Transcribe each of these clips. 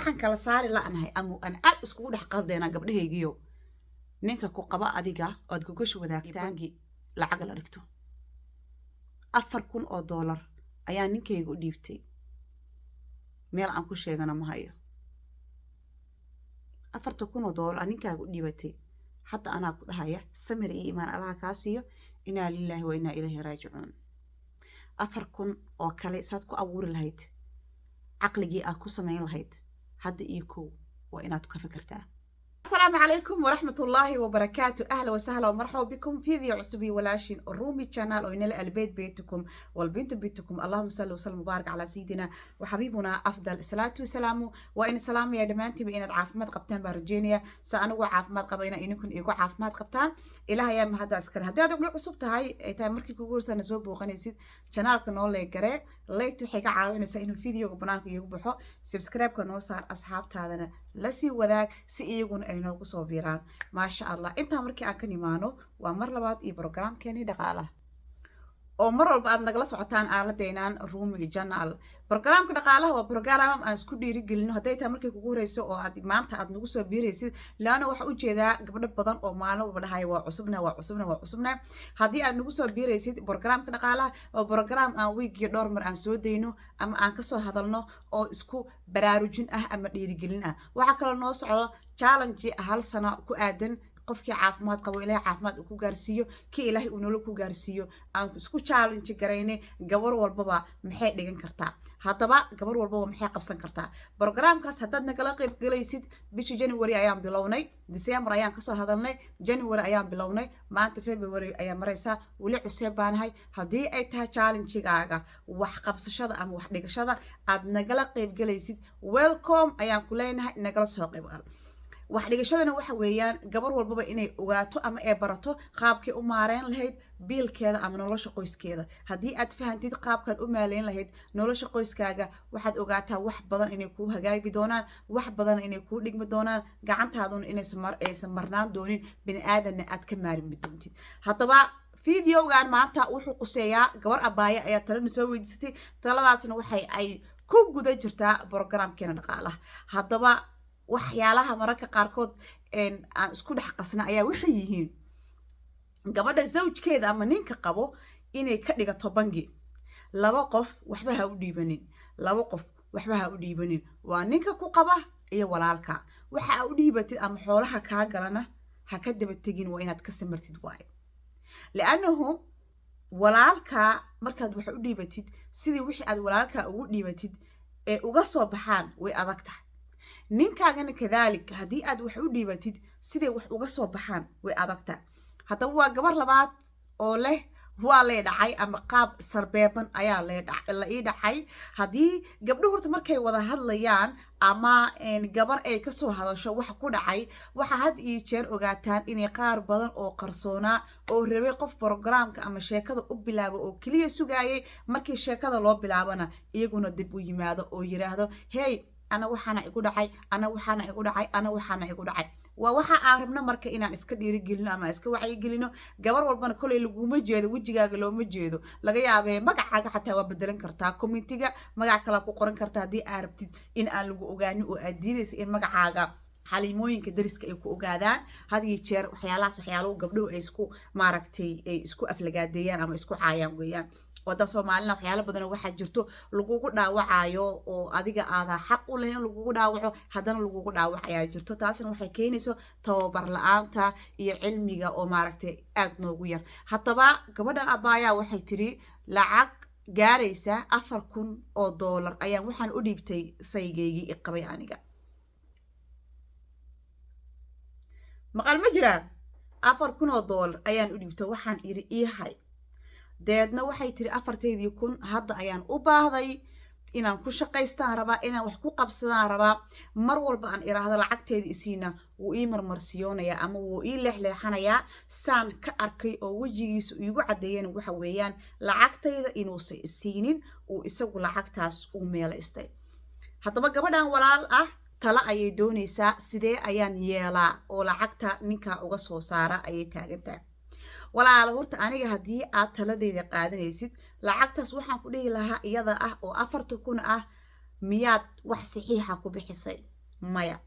Waxaan kala saari la'nahay ama aan aad iskugu dhex qaldeynaa, gabdhahaygiyo, ninka ku qaba adiga oad gogasha wadaagtaan, bangi lacag la dhigto. $4,000 ayaa ninkayga u dhiibtay, meel aan ku sheegana ma hayo. $4,000 aa ninkaaga u dhiibatay, hadda anaa ku dhahaya samir iyo iimaan Allaha kaa siiyo. Inaa lilaahi wa inaa ilayhi raajicuun. 4,000 oo kale saad ku abuuri lahayd, caqligii aad ku samayn lahayd hadda iyo kow waa inaad ka fikirtaa. السلام عليكم ورحمة الله وبركاته، أهلا وسهلا ومرحبا بكم في فيديو cusub iyo walaashin Rumi Channel oo inala البيت بيتكم والبنت بيتكم. اللهم صل وسلم وبارك على سيدنا وحبيبنا، أفضل الصلاة والسلام. وإن السلام يا dhamaantiinba inaad caafimaad qabtaan baan rajeynaya. Sa anigu caafimaad qabayna, idinkun igu caafimaad qabtaan. Ilaah ayaa mahadda iskale. Haddii aad ugu cusub tahay, ay tahay markii kugu horsana soo booqanaysid channelka, noo like garee. Like waxay ka caawinaysaa inuu videoga banaanka iigu baxo. Subscribe-ka noo saar, asxaabtaadana lasii wadaag si iyaguna ay noogu soo biiraan. Maasha Allah. Intaa markii aan ka nimaano, waa mar labaad iyo programkeenii dhaqaalaha oo mar walba aad nagala socotaan aaladeenaan Rumi Channel. Programka dhaqaalaha waa program aan isku dhiirigelino. Hadday tahay markii kugu horeyso oo aad maanta aad nagu soo biiraysid, laana waxaa ujeedaa gabdho badan oo maalin walba dhahaya "Waa cusubna, waa cusubna, waa cusubna." Haddii aad nagu soo biiraysid, programka dhaqaalaha oo program aan weekiyo dhowr mar aan soo dayno ama aan kasoo hadalno oo isku baraarujin ah ama dhiirigelin ah. Waxaa kaloo noo socdo challenge hal sano ku aadan. Qofkii caafimaad qabo, Ilaahay caafimaad uu ku gaarsiiyo, kii Ilaahay uu nolol ku gaarsiiyo, aan isku challenge garaynay gabar walbaba maxay dhigan kartaa, haddaba gabar walbaba maxay qabsan kartaa. Programkaas haddaad nagala qayb galaysid, bishii January ayaan bilownay, December ayaan kasoo hadalnay, January ayaan bilownay, maanta February ayaa maraysaa, weli cuseyb baanahay. Haddii ay tahay challengegaaga wax qabsashada ama wax dhigashada aad nagala qayb galaysid, welcome ayaan ku leenahay, nagala soo qayb gal. Wax dhigashadana waxa weeyaan gabar walbaba inay ogaato ama ay barato qaabkay u maareyn lahayd biilkeeda ama nolosha qoyskeeda. Haddii aad fahantid qaabkaad u maaleyn lahayd nolosha qoyskaaga, waxaad ogaataa wax badan inay kuu hagaagi doonaan, wax badan inay kuu dhigmi doonaan, gacantaaduna inaysan marnaan doonin, bini aadanna aad ka maarmi doontid. Haddaba videogan maanta wuxuu quseeyaa gabar abaaye ayaa talana soo weydiisatay. Taladaasna waxay ay ku guda jirtaa programkeena dhaqaalaha. Haddaba waxyaalaha mararka qaarkood aan isku dhex qasna ayaa waxay yihiin gabadha zawjkeeda ama ninka qabo inay ka dhigato bangi. Laba qof waxba ha u dhiibanin, laba qof waxba ha u dhiibanin, waa ninka ku qaba iyo walaalka. Waxa aa u dhiibatid ama xoolaha kaa galana ha ka daba tegin, waa inaad ka samartid waayo. Liannahu walaalkaa markaad wax u dhiibatid, sidii wixii aad walaalkaa ugu dhiibatid ee uga soo baxaan way adag tahay. Ninkaagana kadaalik, haddii aad wax u dhiibatid, siday wax uga soo baxaan way adag tahay. Haddaba waa gabar labaad oo leh "Waa lay dhacay" ama "Qaab sarbeeban ayaa la ii dhacay." Haddii gabdho horta markay wada hadlayaan ama gabar ay kasoo hadasho wax ku dhacay, waxaa had iyo jeer ogaataan inay qaar badan oo qarsoonaa oo rabay qof programka ama sheekada u bilaabo oo keliya sugaayay, markii sheekada loo bilaabana iyaguna dib u yimaado oo yiraahdo, "Hey, ana waxaana igu dhacay, ana waxaana igu dhacay, ana waxaana igu dhacay." Waa waxa aan rabno marka inaan iska dhiirigelino ama iska wacyigelino. Gabar walbana koley laguma jeedo, wejigaaga looma jeedo, laga yaabee magacaaga xataa waa bedelan kartaa, commentiga magac kalaa ku qoran kartaa haddii aad rabtid in aan lagu ogaanin oo aad diidaysa in magacaaga xaliimooyinka dariska ay ku ogaadaan. Had iyo jeer waxyaalahaas, waxyaalahu gabdhuhu ay isku maaragtay ay isku aflagaadeeyaan ama isku caayaan weeyaan. Wadan Soomaalina waxyaalo badan waxaa jirto lagugu dhaawacayo oo adiga aada xaq u lahayn lagugu dhaawaco, haddana lagugu dhaawacayaa jirto. Taasna waxay keenayso tababar la-aanta iyo cilmiga oo maaragtay aada noogu yar. Haddaba gabadhan abaayaa waxay tiri lacag gaaraysa $4,000 ayaan waxaan u dhiibtay saygeygii iqabay aniga. Maqal ma jiraa? $4,000 ayaan u dhiibtay, waxaan iri iihay. Deedna waxay tiri 4,000 hadda ayaan u baahday, inaan ku shaqaystaan rabaa, inaan wax ku qabsadaan rabaa. Mar walba aan iraahdo lacagteeda isiina, wuu ii marmarsiyoonayaa ama wuu ii leexleexanayaa. Saan ka arkay oo wejigiisu iigu caddeeyana waxa weeyaan lacagtayda inuusan isiinin, uu isagu lacagtaas uu meelaystay. Haddaba gabadhan walaal ah tala ayay doonaysaa. "Sidee ayaan yeelaa oo lacagta ninkaa uga soo saara?" ayay taagantahay. Walaalo, horta aniga haddii aad taladeyda qaadanaysid, lacagtaas waxaan ku dhihi lahaa iyada ah oo 4,000 ah, miyaad wax saxiixa ku bixisay? Maya.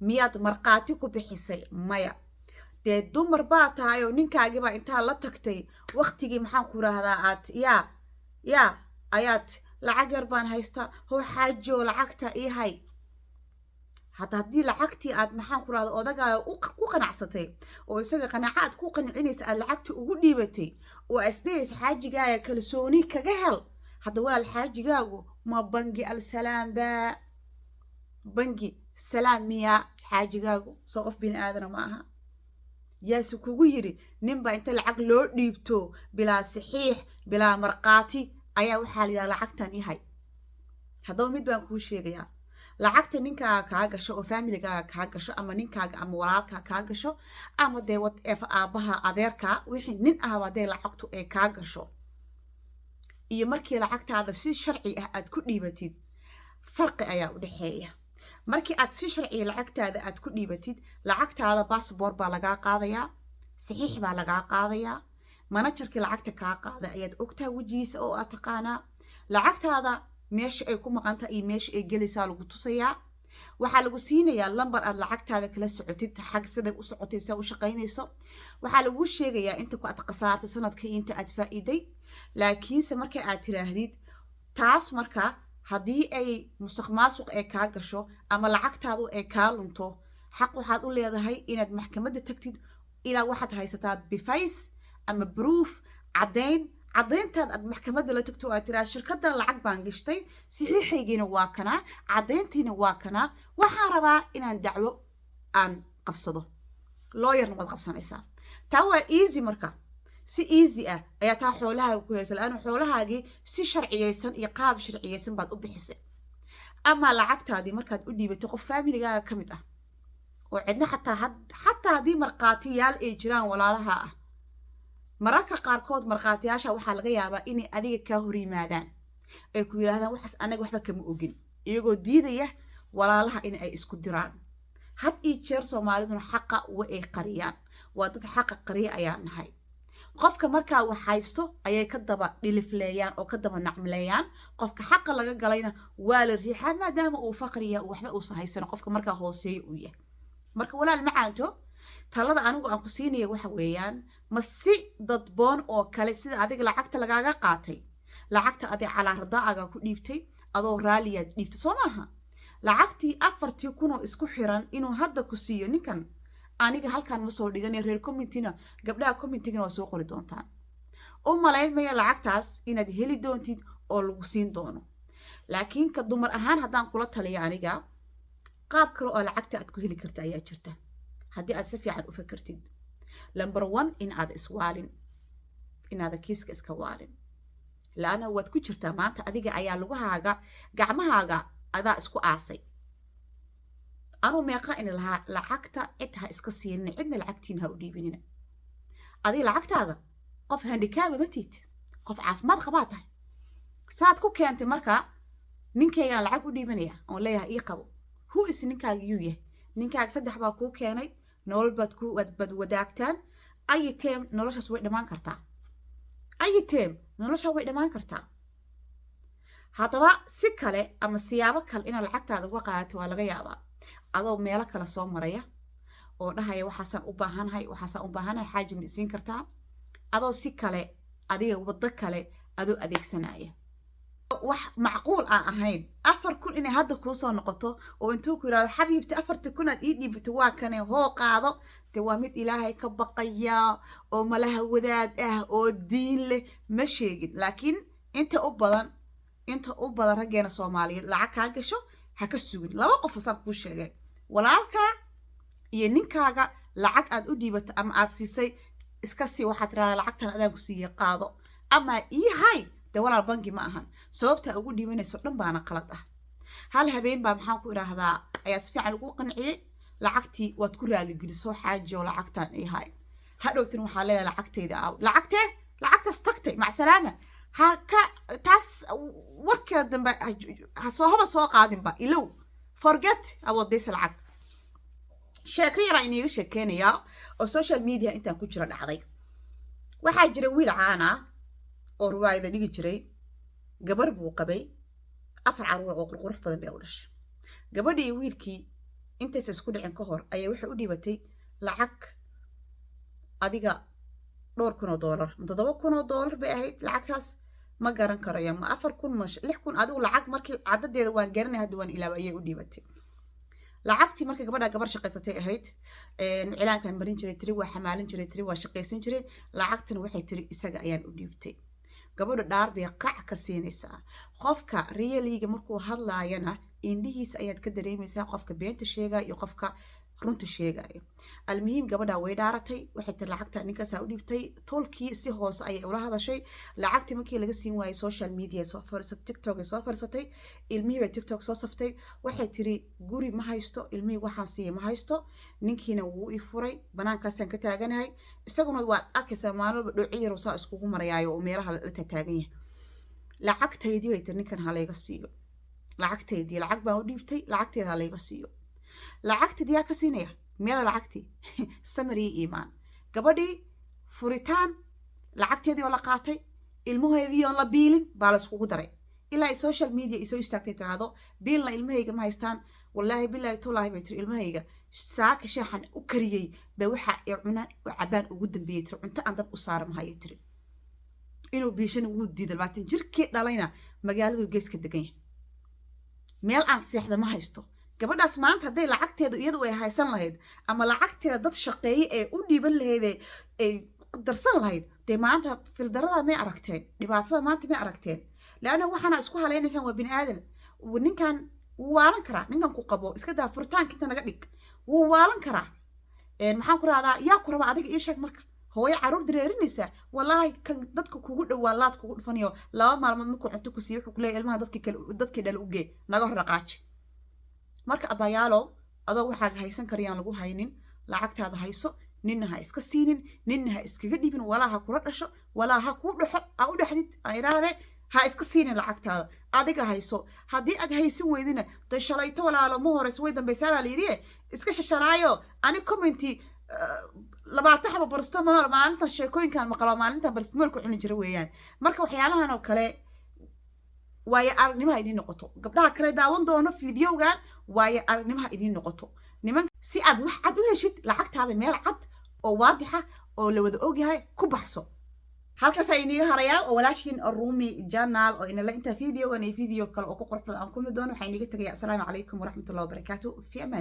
Miyaad markhaati ku bixisay? Maya. Dee dumar baa tahay oo ninkaagiibaa intaa la tagtay waktigii, maxaan ku rahdaa, aad yaa ayaad lacag yar baan haystaa, hoo xaajiyo, lacagta ii hay. Hadda haddii lacagtii aad, maxaan ku rahda, odagaaga ku qanacsatay oo isaga qanaaco aad ku qancinaysa aad lacagtii ugu dhiibatay oo aad isdhehaysa xaajigaaga kalsooni kaga hel, hadda walaal, xaajigaagu ma bangi Alsalaam baa? Bangi Salaam miyaa xaajigaagu? Soo qof bini aadana ma aha? Yaase kugu yiri ninbaa inta lacag loo dhiibto bilaa saxiix, bilaa markhaati ayaa waxaa la yidhaha lacagtan yahay? Haddaba mid baan kuu sheegayaa: lacagta ninkaaga kaa gasho oo familigaaga kaa gasho, ama ninkaaga ama walaalkaa kaa gasho, ama dee whatever, aabbaha, adeerkaa, wixii nin ahba, haddee lacagtu ay kaa gasho iyo markii lacagtaada si sharci ah aad ku dhiibatid, farqi ayaa u dhexeeya. Markii aad si sharciya lacagtaada aad ku dhiibatid, lacagtaada baasboor baa lagaa qaadayaa, saxiix baa lagaa qaadayaa, managerkii lacagta kaa qaaday ayaad ogtaha wejigiisa oo aad taqaanaa, lacagtaada meesha ay ku maqantaha iyo meesha ay gelaysaa lagu tusayaa. Waxaa lagu siinayaa lambar aad lacagtaada kala socotid, xag siday u socotay, saa u shaqaynayso. Waxaa laguu sheegayaa inta ku aad khasaartay sanadka iyo inta aad faa'iiday. Laakiinse marka aad tiraahdid taas, marka haddii ay musuq maasuq ee kaa gasho ama lacagtaadu ay kaa lunto, xaq waxaad u leedahay inaad maxkamadda tagtid. Ilaa waxaad haysataa bevice ama proof, caddayn. Caddayntaad aad maxkamadda la tagto, aad tiraad shirkaddan lacag baan gashtay, saxiixaygiina waa kanaa, caddayntiina waa kanaa, waxaan rabaa inaan dacwo aan qabsado, lawyerna waad qabsanaysaa. Taa waa easy. Marka si easy ah ayaa taa xoolahaaga ku helaysa, laanna xoolahaagii si sharciyeysan iyo qaab sharciyeysan baad u bixisay. Ama lacagtaadii markaad u dhiibatay qof familigaaga ka mid ah oo cidna xataa haddii markhaatiyaal ay jiraan walaalaha ah, mararka qaarkood markhaatiyaasha waxaa laga yaabaa inay adiga kaa hor yimaadaan, ay ku yidhahdaan waxaas anaga waxba kama ogin, iyagoo diidaya walaalaha in ay isku diraan. Had iyo jeer Soomaaliduna xaqa wa ay qariyaan, waa dad xaqa qariya ayaa nahay. Qofka markaa wax haysto ayay ka daba dhilifleeyaan oo ka daba nacmleeyaan, qofka xaqa laga galayna waa la riixaa, maadaama uu faqriya, waxba uusan haysano, qofka markaa hooseeya uu yahay. Marka walaal macaanto, talada anigu aan ku siinaya waxa weeyaan, ma si dadboon oo kale sida adiga lacagta lagaaga qaatay, lacagta adi calaa radaaga ku dhiibtay, adoo raaliyaad dhiibtay, soo maaha? Lacagtii 4,000 oo isku xiran inuu hadda ku siiyo ninkan, aniga halkaan ma soo dhiganay. Reer commentina, gabdhaha commentigana waa soo qori doontaan. U malayn maya lacagtaas inaad heli doontid oo lagu siin doono. Laakiin ka dumar ahaan haddaan kula taliyo aniga, qaab kale oo lacagta aad ku heli karta ayaa jirta haddii aad si fiican u fakertid. Number one, in aad iswaalin, inaada kiiska iska waalin, laanna waad ku jirtaa maanta. Adiga ayaa lugahaaga, gacmahaaga adaa isku aasay. Anuu meeqa ini lahaa lacagta cid ha iska siinina, cidna lacagtiina ha u dhiibinina. Adiga lacagtaada qof handicap ah ma tiid, qof caafimaad qabaa tahay. Saad ku keentay marka ninkaygaan lacag u dhiibanaya oon leeyahay ii qabo? Who is ninkaaga? Yuu yahay ninkaaga? Saddex baa kuu keenay, nolol baad ku baad wadaagtaan. Anytime noloshaas way dhammaan kartaa, anytime noloshaa way dhammaan kartaa. Haddaba si kale ama siyaabo kale inaad lacagtaada uga qaadato waa laga yaabaa, adoo meelo kale soo maraya oo dhahaya waxaasaan u baahanahay, waxaasaan u baahanahay, xaaji ma isiin kartaa? Adoo si kale, adiga waddo kale adoo adeegsanaya, wax macquul aan ahayn 4,000 inay hadda kuu soo noqoto oo intuu ku yidhahdo xabiibti, 4,000 aad ii dhiibato waa kane, hoo qaado. De waa mid Ilaahay ka baqaya oo malaha wadaad ah oo diin leh ma sheegin. Laakiin inta u badan raggeena Soomaaliyeed lacag kaa gasho ha ka sugin. Laba qof asaan kuu sheegay, walaalka iyo ninkaaga, lacag aad u dhiibato ama aad siisay iska sii. Waxaad tirahdaa lacagtan adaan ku siiyey, qaado ama ii hay. Dee walaal, bangi ma ahan. Sababtaa ugu dhiibanayso dhan baana qalad ah. Hal habeen baa, maxaan ku idhaahdaa, ayaa si fiican ugu qanciyey, lacagtii waad ku raaligeliso, xaaji oo lacagtan ii hay. Hadhowtin waxaa leedahay lacagtayda aaw, lacagtee? Lacagtaas tagtay, macsalaama. Ha ka taas warkeeda dambe ha soo haba soo qaadinba, ilow, forget about this lacag. Sheeko yaraa iniiga sheekeynayaa oo social media intaan ku jira dhacday. Waxaa jira wiil caan ah oo ruwaayada dhigi jiray. Gabar buu qabay, afar caruur oo qurqurux badan bay u dhashay gabadhii iyo wiilkii. Intaysa isku dhicin ka hor ayaa waxay u dhiibatay lacag adiga dhowr kun oo doolar, ma $7,000 bay ahayd lacagtaas, ma garan karayo, ma 4,000, ma 6,000, adigu lacag markii cadadeeda waan garanay, hadda waan ilaaba, ayay u dhiibatay lacagtii. Marka gabadha gabar shaqaysatay ahayd, cilaankan marin jiray tiri, waa xamaalin jiray tiri, waa shaqaysan jiray. Lacagtana waxay tiri isaga ayaan u dhiibtay. Gabadha dhaar bay qac ka siinaysaa. Qofka realiga markuu hadlaayana indhihiisa ayaad ka dareemaysaa qofka beenta sheegaya iyo qofka runta sheegaya. Almuhiim, gabadha way dhaaratay. Waxay tiri lacagta ninkaasaa u dhiibtay. Tolkii si hoose ayay ula hadashay. Lacagtii markii laga siin waayay, social media soo fariisatay, TikTok ay soo fariisatay, ilmihii bay TikTok soo saftay. Waxay tiri guri ma haysto, ilmihii waxaan siiyay ma haysto, ninkiina wuu i furay, banaankaasaan ka taaganahay. Isaguna waad arkaysaa, maalin walba dhooci yar saa iskugu marayaayo oo meelaha la taataagan yahay. Lacagtaydii bay tiri ninkan ha layga siiyo lacagtaydii, lacag baan u dhiibtay, lacagteeda ha layga siiyo. Lacagteed yaa ka siinaya? Meeda lacagtii? Samariya iimaan. Gabadhii furitaan, lacagteedii oo la qaatay, ilmaheedii oon la biilin baa la iskugu daray, ilaa ay social media isoo istaagtay tiraahdo biilna ilmahayga ma haystaan. Wallaahi, bilaahi, tolaahi bay tiri, ilmahayga saaka shaaxan u kariyey ba waxa ay cunaan oo cabaan ugu dambeeyey tiri, cunto aan dab u saara mahayo tiri. Inuu biishana wuu diiday, 20 jirkii dhalayna magaaladu geeska degan yahay, meel aan seexda ma haysto. Gabadhaas maanta hadday lacagteedu iyadu ay haysan lahayd ama lacagteeda dad shaqeeye ee u dhiiban lahayd ee ay darsan lahayd, dee maanta fildarada may aragteen, dhibaatada maanta may aragteen. Leanna waxaana isku halaynaysaan waa bini aadan. Ninkan wuu waalan karaa, ninkan ku qabo iska daa, furitaanka inta naga dhig, wuu waalan karaa. Maxaan ku rahdaa, yaa ku raba adiga ii sheeg? Marka hooyo caruur dareerinaysa, wallaahi kan dadka kugu dhowaa laad kugu dhufanayo. 2 maalmood markuu cunto ku siiyo, wuxuu kuleeyahay ilmaha dadkii kale, dadkii dhal u gee, naga hor dhaqaaji. Marka abayaalo, adoo waxaaga haysan karayaan lagu haynin, lacagtaada hayso, ninna ha iska siinin, ninna ha iskaga dhibin, walaa ha kula dhasho, walaa ha kuu dhaxo, ha u dhexdid aan idhaahdee, ha iska siinin lacagtaada, adiga hayso. Haddii aad haysan weydina, de shalayto walaalo ma horeyso, way dambaysaa baa la yidhi. Iska shashalaayo. Ani commenti 20 xabo paracetamol maalintan sheekooyinkan maqlo, maalintan paracetamolka cuni jira weeyaan. Marka waxyaalahan oo kale waayo aragnimaha idiin noqoto, gabdhaha kale daawan doono fideogan, waayo aragnimaha idiin noqoto. Niman, si aad wax cad u heshid, lacagtaada meel cad oo waadixa oo la wada ogyahay ku baxso. Halkaas iniga harayaa oo walaashiin Rumi Channel oo inala intaa videogan iyo video kale oo ku qurux badan aan kulmi doono, waxaa iniga tagaya asalaamu calaykum waraxmatullahi wabarakaatu, fi amaan.